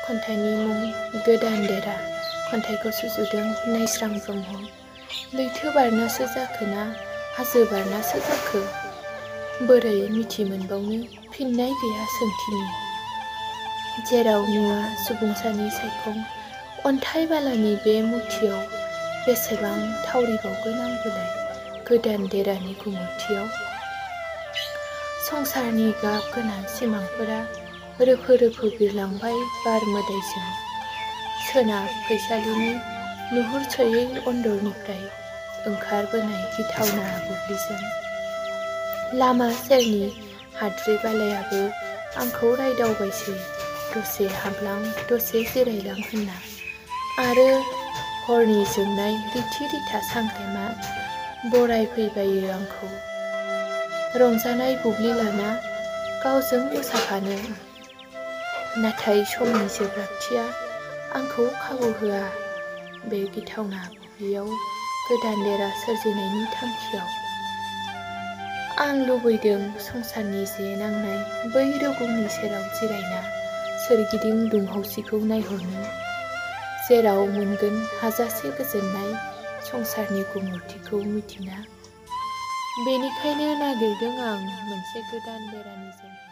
खन्थाइनि मुं गोदान देरा। खन्थाइखौ सुजुदों नायस्रां ब्रह्म। लैथो बारनासो जाखोना हाजो बारनासो जाखो, बोरै मिथि मोनबावनो फिननाय गैया सोंथिनि। जेराव नुवा सुबुंसानि सायखं, अन्थाइ बालानि बे मुथियाव बेसेबां थावरिबावगोन आंबोलाय गोदान देरानि गुमुरथियाव। संसारनि गाब गोनां सिमांफोरा रोफो रोफो बिरलांबाय बार मोदायजों। सोनाब फैसालिनि नुहुरस'यै अन्दरनिफ्राय ओंखारबोनाय गिथावना बुब्लिजों। लामा सेरनि हाद्रि बालायाबो आंखौ रायदावबायसै दसे हाबलां दसे जिरायलां होनना। आरो हरनि जोंनाय रिथि रिथा सांग्रेमा बरायफैबायो आंखौ। रंजानाय बुब्लि लाना गावजों मोसाफानो। नाथाय समनि जोब्राबथिया आंखौ खाबु होआ बे गिथावना बुब्लियाव गोदान देरा सोरजिनायनि थांखियाव। आं लुबैदों संसारनि जे नांनाय बै रुगुंनि सेराव जिरायना सोरगिदिं दुंहावसिखौ नायहरनो, जेराव मोनगोन हाजासे गोजोननाय संसारनि गुमुरथिखौ मिथिना। बेनिखायनो नागिरदों आं मोनसे गोदान देरानि जों।